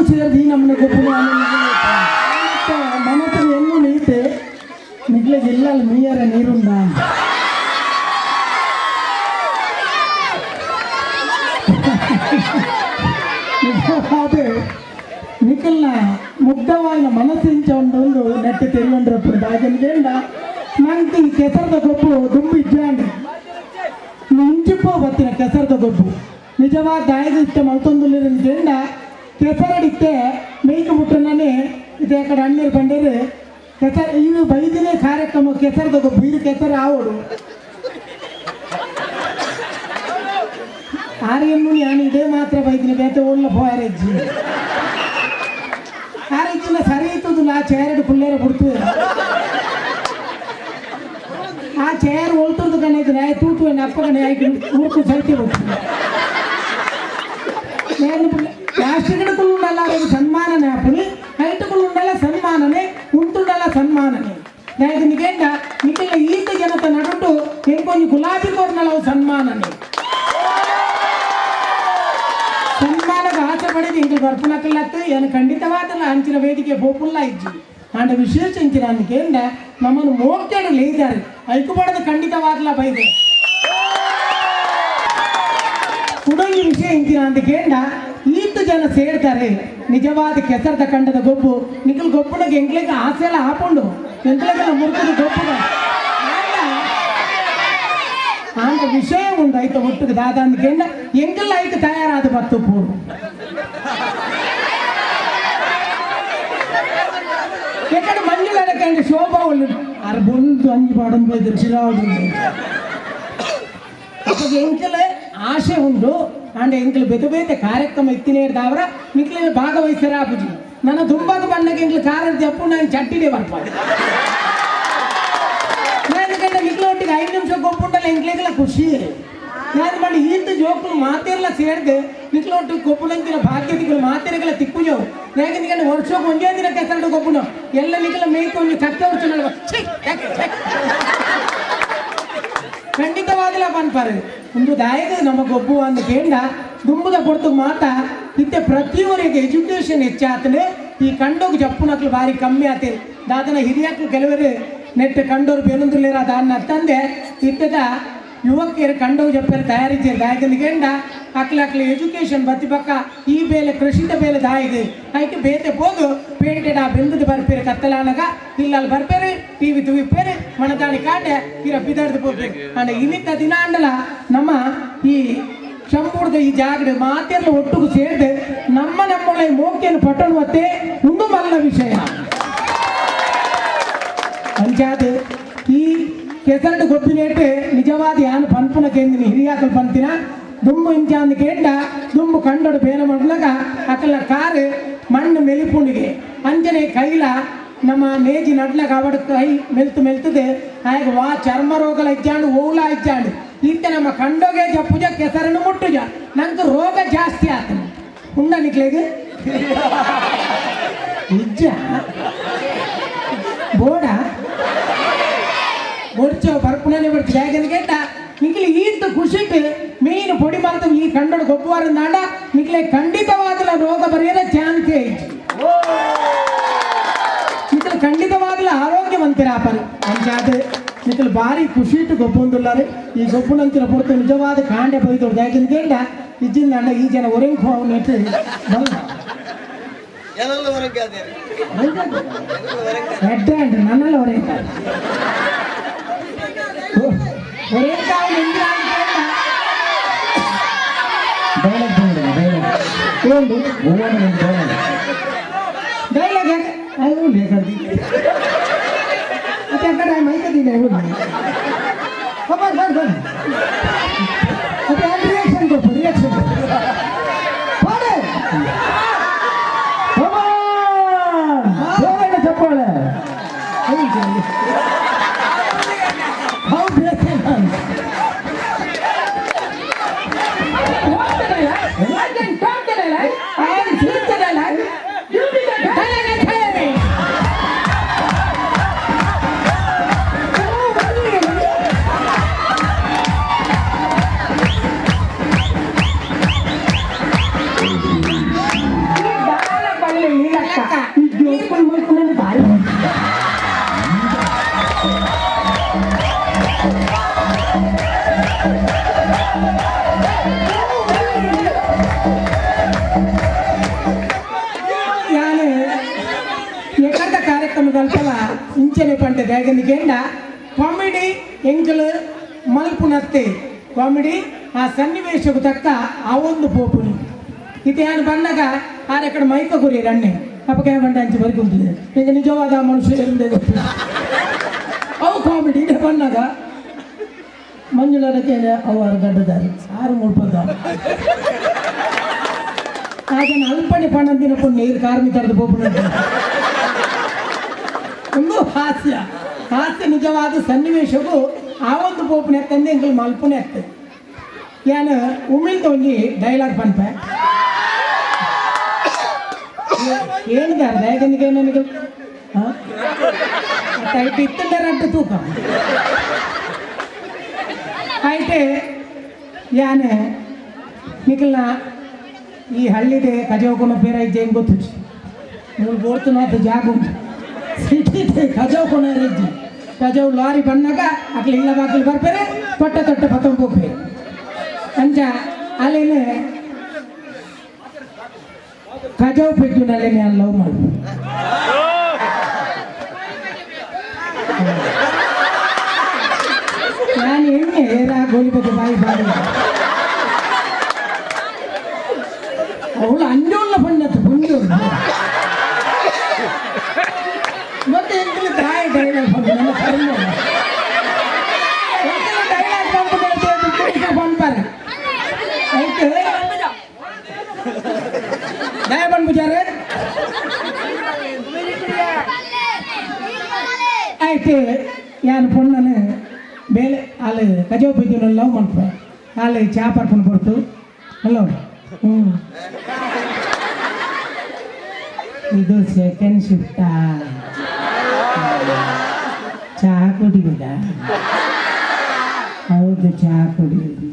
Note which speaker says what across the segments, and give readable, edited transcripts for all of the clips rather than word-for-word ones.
Speaker 1: ಸೇರಿದ ಈ ನಮ್ಮನೆ ಗೊಬ್ಬು ಮನಸ್ಸು ಎನ್ನು ನೀತೆ ನಿಗ್ಲಿಗೆ ಇಲ್ಲ ಮೀಯರ ನೀರುಂಡ. ನಿಜವಾದ ನಿಖಲ್ನ ಮುಗ್ಧವಾದ ಮನಸ್ಸಿಂಚ ಒಂದು ನೆಟ್ಟು ತೆರಿಗೊಂಡ್ರಪ್ಪು ದಾಗನ್ಗೇಂಡ ನಂಗೆ ಈ ಕೆಸರದ ಗೊಬ್ಬು ದುಂಬು ಇಜ್ಜಾಂಡ್ ಇಂಚಿಪ್ಪೋ ಬತ್ತಿನ ಕೆಸರದ ಗೊಬ್ಬು ನಿಜವಾದ ದಾಯದ ಇತ್ತ ಮಲ್ತೊಂದುಲ್ಲಿರಂಡ ಕೆಸರಡಿತ್ತೆ ಮೇಯ್ಕ ಮುಟ್ಟನೇ ಇದೆ ಕಡೆ ಅಣ್ಣರು ಬಂಡರು ಕೆಸರ ಇವು ಬೈದಿನೇ ಕಾರ್ಯಕ್ರಮ ಕೆಸರದ ಗೊಬ್ಬು ಇದು ಕೆಸರ ಆವಡು ಆರ್ಯನ್ನು ನಾನು ಇದೇ ಮಾತ್ರ ಬೈದಿನಿ ಬೇತೆ ಒಳ್ಳೆ ಪೋಯಾರೆಜ್ಜಿ ಆರೆಜ್ಜಿನ ಸರಿ ಇತ್ತದಲ್ಲ ಆ ಚೇರಡು ಪುಳ್ಳೇರ ಬಿಡ್ತು ಆ ಚೇರ್ ಒಳ್ತದ್ದು ಕಣೆ ನಾಯ ತೂತು ಅಪ್ಪ ಕಣೆ ಆಯ್ತು ಊರ್ಕು ಸೈತಿ ಹೋಗ್ತು ಪ್ಲಾಸ್ಟಿಕ್ಡುಳ್ಳಲ್ಲ ಸನ್ಮಾನನೆ ಆಪುನಿ ಹೈಟುಕುಳ್ಳುಂಡಲ್ಲ ಸನ್ಮಾನನೆ ಉಂಟುಂಡಲ್ಲ ಸನ್ಮಾನನೆ ನಾಯಕ ನಿಕೇಂಡ ನಿಖಿಲ ಈತ ಜನತ ನಡುಟು ಎಂಕೊಂಜಿ ಗುಲಾಬಿ ಕೋರ್ನಲ್ಲ ಅವು ಸನ್ಮಾನನೆ ಸನ್ಮಾನದ ಆಸೆ ಪಡೆದು ಇಂಕ ಬರ್ಪುನಕ್ಕಲ್ಲತ್ತು ಏನು ಖಂಡಿತವಾದಲ್ಲ ಅಂಚಿನ ವೇದಿಕೆ ಪೋಪುಲ್ಲ ಇಜ್ಜಿ ಅಂಡ ವಿಶೇಷ ಇಂಚಿನ ಕೇಂದ್ರ ನಮ್ಮನ್ನು ಮೋಕ್ತೇಡು ಲೇದಾರೆ ಐಕು ಪಡೆದ ಖಂಡಿತವಾದಲ ಬೈದೆ ಕುಡೊಂಜಿ ವಿಷಯ ಇಂಚಿನ ಅಂತ ಕೇಂದ್ರ ಈತ ಜನ ಸೇರ್ತಾರೆ ನಿಜವಾದ ಕೆಸರದ ಕಂಡದ ಗೊಬ್ಬು ನಿಖಲ್ ಗೊಬ್ಬುನಗೆ ಎಂಗ್ಲಿಗೆ ಆಸೆ ಎಲ್ಲ ಹಾಕೊಂಡು ಎಂಗ್ಲಿಗೆಲ್ಲ ಮುರುಕದ ಗೊಬ್ಬು ಆಂಡ ವಿಷಯ ಉಂಡು ಐತ ಒಟ್ಟಿಗೆ ದಾದ ಅಂದ್ಕೆಂಡ ಎಂಗೆಲ್ಲ ಐಕ್ ತಯಾರಾದ ಬತ್ತು ಪೂರು ಎಕ್ಕಡೆ ಮಂಜುಳ ಅಡಕಂಡ ಶೋಭಾ ಉಳ್ಳು ಅರ್ ಬೊಂದು ಅಂಜಿ ಪಾಡೊಂದು ಪೋಯ್ದರು ಚಿರಾವಡು ಅಪ್ಪಗೆ ಎಂಕೆಲ ಆಶೆ ಉಂಡು ಆಂಡ ಎಂಕಲ್ ಬೇತೆ ಬೇತೆ ಕಾರ್ಯಕ್ರಮ ಇತ್ತಿನೇರ್ದಾವರ ನಿಕ್ಲೆ ಭಾಗವಹಿಸರ ಆಪುಜಿ ನನ್ನ ದುಂಬಾಗ ಬಣ್ಣಗೆ ಎಂಕ್ಲು ಕಾರಣ ಜಪ್ಪು ನಾನು ಚಟ್ಟಿಡೆ ಬರ್ಪ ఎందుకంటే ನಿಕ್ಲ ಒಟ್ಟಿಗೆ 5 ನಿಮಿಷ ಗೊಪ್ಪುಂಡಲ್ಲ ಎಂಕ್ಲೆಗೆಲ್ಲ ಖುಷಿ ನಾನು ಮಾಡಿ ಈತ ಜೋಕುಲು ಮಾತೆಲ್ಲ ಸೇರಿದೆ ನಿಕ್ಲ ಒಟ್ಟು ಗೊಪ್ಪುಲಂತಿನ ಭಾಗ್ಯದಿಗಳು ಮಾತೆರೆಗೆಲ್ಲ ತಿಕ್ಕುಜವು ಯಾಕೆಂದ್ರೆ ವರ್ಷಕ್ಕೆ ಒಂದೇ ದಿನ ಕೆಸರಡು ಗೊಪ್ಪುನು ಎಲ್ಲ ನಿಕ್ಲ ಮೇಯ್ಕೆ ಒಂದು ಕತ್ತೆ ಹೊಡ್ಚು ಖಂಡಿತವಾಗಲ ಪನ್ಪಾರು ಒಂದು ದಾಯಕ ನಮ್ಮ ಗೊಬ್ಬು ಅಂದ ಕೇಂದ್ರ ದುಂಬುದ ಕೊಡ್ತು ಮಾತಾ ಇತ್ತೆ ಪ್ರತಿಯೊರಿಗೆ ಎಜುಕೇಶನ್ ಹೆಚ್ಚಾತನೆ ಈ ಕಂಡೋಗ ಜಪ್ಪುನಕ್ಲು ಭಾರಿ ಕಮ್ಮಿ ಆತೇನೆ ದಾದನ ಹಿರಿಯಕ್ಲು ಕೆಲವರು ನೆಟ್ಟು ಕಂಡೋರು ಬೇನೊಂದುಲೇರ ದಾನ್ನ ತಂದೆ ಇತ್ತದ ಯುವಕಿಯರು ಕಂಡೋಗ ಜಪ್ಪರು ತಯಾರಿದ್ದೀರಿ ದಾಯಕಂದ ಕೇಂದ್ರ ಅಕ್ಲ ಅಕ್ಲ ಎಜುಕೇಶನ್ ಬತ್ತಿ ಪಕ್ಕ ಈ ಬೇಲೆ ಕೃಷಿತ ಬೇಲೆ ದಾಯಿಗೆ ಐಕೆ ಬೇತೆ ಪೋದು ಪೇಂಟೆಡ್ ಆ ಬೆಂದದ ಬರ್ಪೇರು ಕತ್ತಲಾನಗ ಇಲ್ಲ ಅಲ್ಲಿ ಬರ್ಪೇರು ಟಿವಿ ತುವಿಪೇರು ಮಣದಾಣಿ ಕಾಂಡೆ ಇರ ಬಿದಾಡ್ದು ಪೋಪೇರು ಅಂಡ ಇನ್ನಿತ್ತ ದಿನ ಅಂಡಲ ನಮ್ಮ ಈ ಶಂಪೂರ್ದ ಈ ಜಾಗಡೆ ಮಾತೆಲ್ಲ ಒಟ್ಟಿಗೆ ಸೇರಿದೆ ನಮ್ಮ ನಮ್ಮೊಳ ಮೋಕೆಯನ್ನು ಪಟ್ಟಣವತ್ತೆ ಉಂಡು ಮಲ್ಲ ವಿಷಯ ಅಂಚಾದ ಈ ಕೆಸರಡು ಗೊಬ್ಬಿನೇಟು ನಿಜವಾದ ಯಾನು ಪನ್ಪುನ ಕೇಂದಿನಿ ಹಿರಿಯಾಕಲು ಪಂತಿನ ದುಂಬು ಇಂಚಾಂದು ಕೇಂಡ ದುಂಬು ಕಂಡೋಡು ಬೇನ ಮಾಡ್ಲಾಗ ಅಕಲ ಕಾರು ಮಣ್ಣು ಮೆಲಿಪುಂಡಿಗೆ ಅಂಜನೆ ಕೈಲ ನಮ್ಮ ನೇಜಿ ನಡ್ಲಾಗ ಅವಡ ಕೈ ಮೆಲ್ತು ಮೆಲ್ತದೆ ಆಗ ವಾ ಚರ್ಮ ರೋಗಲ ಇಜ್ಜಾಂಡು ಓಲ ಇಜ್ಜಾಂಡು ಇಂತ ನಮ್ಮ ಕಂಡೋಗೆ ಜಪ್ಪುಜ ಕೆಸರನ್ನು ಮುಟ್ಟುಜ ನಂಗೆ ರೋಗ ಜಾಸ್ತಿ ಆತನ ಉಂಡ ನಿಕ್ಲೆಗೆ ಇಜ್ಜ ಬೋಡ ಬೊಡ್ಚೋ ಬರ್ಪುಣನೆ ಬರ್ತು ಯಾಕಂದ್ರೆ ಕೇಟ ನಿಕ್ಲಿ ಈತ ಖುಷಿಟ್ ಮೀನು ಪೊಡಿ ಮಾಡ್ತು ಈ ಕಂಡೋಡು ಗೊಬ್ಬುವಾರ ನಾಡ ನಿಕ್ಲೆ ಖಂಡಿತವಾಗಲ ರೋಗ ಬರೆಯದ ಚಾನ್ಸೇ ಐತಿ ನಿಕ್ಲು ಖಂಡಿತವಾಗಲ ಆರೋಗ್ಯವಂತರಾಪರು ಅಂಚಾದ ನಿಕ್ಲು ಭಾರಿ ಖುಷಿಟ್ಟು ಗೊಬ್ಬೊಂದುಲ್ಲಾರೆ ಈ ಗೊಬ್ಬುನಂತಿನ ಪೊರ್ತು ನಿಜವಾದ ಕಾಂಡೆ ಬೈದೊಡ್ದು ಯಾಕಂದ್ರೆ ಕೇಂಡ ಇಜ್ಜಿಂದ ಅಣ್ಣ ಈ ಜನ ಒರೆಂಗ್ ನೆಟ್ಟು ಬಲ್ಲ ಹೆಡ್ಡ ಅಂಡ್ ನನ್ನೆಲ್ಲ ಒರೆಂಗ್ ಡೈಲಾಗ್ ಯಾಕೆ ಮತ್ತೆ ಆ ಕಡೆ ಮೈಕದಿದೆ ಬರ್ ಬರ್ ಮತ್ತೆ ರಿಯಾಕ್ಷನ್ ಕೊಟ್ಟು ರಿಯಾಕ್ಷನ್
Speaker 2: ಚಪ್ಪಾಳೆ.
Speaker 1: How ದಲ್ಪಲ ಇಂಚನೆ ಪಂಡೆ ದಾಯೆಗಂದ್ ಕೇಂಡ ಕಾಮಿಡಿ ಎಂಕಲು ಮಲ್ಪುನತ್ತೆ ಕಾಮಿಡಿ ಆ ಸನ್ನಿವೇಶಕ್ಕೂ ತಕ್ಕ ಆ ಒಂದು ಪೋಪುನಿ ಇದು ಯಾನು ಬಂದಾಗ ಆರೆ ಕಡೆ ಮೈಕ ಗುರಿ ರಣ್ಣೆ ಅಪ್ಪಕ್ಕೆ ಬಂಡ ಅಂಚೆ ಬರ್ಕೊಂತಿದೆ ಈಗ ನಿಜವಾದ ಮನುಷ್ಯ ಎಂದೇ ಗೊತ್ತು ಅವು ಕಾಮಿಡಿ ಇದೆ ಬಂದಾಗ ಮಂಜುಳಕ್ಕೆ ಅವು ಗಡ್ಡದಾರಿ ಆರು ಮುಳ್ಪದ ಆಗ ಅಲ್ಪಣೆ ಪಣ್ಣಂದಿನ ಪುಣ್ಯ ನೀರು ಕಾರ್ಮಿ ತರದು ಪೋಪುನ ಒಂದು ಹಾಸ್ಯ ಹಾಸ್ಯ ನಿಜವಾದ ಸನ್ನಿವೇಶಕ್ಕೂ ಆ ಒಂದು ಪೋಪುನ ತಂದೆ ಎಂಕಲ್ ಮಲ್ಪುನೆ ಆಗ್ತದೆ ಯಾನು ಉಮಿಲ್ದ ಒಂಜಿ ಡೈಲಾಗ್ ಪನ್ಪೆ ಏನಿದ್ದಾರೆ ದಯಗಂದಿಗೆ ನನಗೆ ಐಟ್ ಇತ್ತಂಡ ರಡ್ಡು ತೂಕ ಐಟೆ ಯಾನು ನಿಖಲ್ನ ಈ ಹಳ್ಳಿದೆ ಕಜಾವ್ಕೊನ ಬೇರೆ ಇಜ್ಜೆ ಹೆಂಗೆ ಗೊತ್ತು ಮೂರು ಬೋರ್ತುನ ಜಾಗ ಉಂಟು ಸಿಟಿ ಕಜಾವ್ಕೊನ ಇಜ್ಜಿ ಕಜಾವ್ ಲಾರಿ ಬಂದಾಗ ಅಕ್ಲು ಇಲ್ಲ ಬಾಕಿಲು ಬರ್ತಾರೆ ತೊಟ್ಟ ತೊಟ್ಟ ಪತ್ತೊಂದು ಹೋಗ್ಬೇಕು ಅಂಚ ಅಲ್ಲೇನೆ ಕಜಾವ್ ಪೆಜ್ಜುನಲ್ಲಿ ನಾನು ಲವ್ ಮಾಡು ನಾನು ಎಣ್ಣೆ ಏರಾ ಗೋಲಿ ಬಗ್ಗೆ ಬಾಯಿ ಬಾಡಿ ಅವಳು ಅಂಜೋಲ್ಲ ಪಣ್ಣತ್ತು ಪುಂಜೋಲ್ಲ ಮತ್ತೆ ಎಂಕಲು ದಾಯ ಡೈಲಾಗ್ ಬಂದು ನನ್ನ ಕರ್ಮ ಡೈಲಾಗ್ ಬಂದು ಬಂದ್ಪಾರೆ ಆಯ್ತು ದಾಯ ಬಂದ್ಬಿಟ್ಟಾರೆ ಆಯ್ತು ಯಾನು ಪೊಣ್ಣನು ಬೇಲೆ ಅಲ್ಲಿ ಕಜಾವ್ ಪೆಜ್ಜುನ ಲವ್ ಮನ್ಪೆ ಅಲ್ಲಿ ಚಾ ಪರ್ಪುನ ಕೊಡ್ತು ಹಲೋ ಹ್ಞೂ ಇದು ಸೆಕೆಂಡ್ ಶಿಫ್ಟಾ ಚಹಾ ಕುಡಿಯುವುದಾ? ಹೌದು, ಚಹಾ ಕುಡಿಯುವುದು.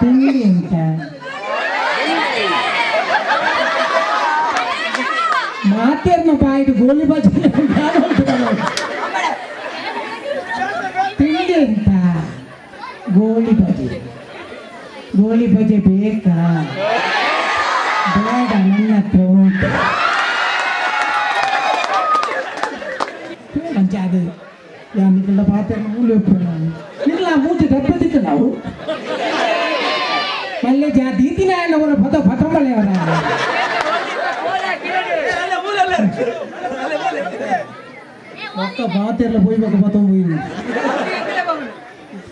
Speaker 1: ತಿಂಡಿ ಎಂತ? ಮಾತೇರ್ನ ಬಾಯಿಗೆ ಗೋಲಿ ಬಾಜಿ. ತಿಂಡಿ ಎಂತ? ಗೋಲಿ ಬಜೆ. ಗೋಲಿ ಬಜೆ ಬೇಕಾ? ಬೇಡ, ನನ್ನ ಹತ್ರ ಉಂಟು. ಮಂಚ ಅದು ನಿಖಲ್ಲ ಪಾತ್ರ ಮೂಲೆ ನಿಲ್ಲ ಮೂತಿ ದಪ್ಪದಿತ್ತು ನಾವು ಮಲ್ಲೆ ಜಾತಿ ದಿನ ಅವರ ಪದ ಪತಂಬಳೆ ಅವರ ಒಕ್ಕ ಪಾತೆರ್ಲ ಪೋಯ್ಬೇಕು ಪತಂಬ.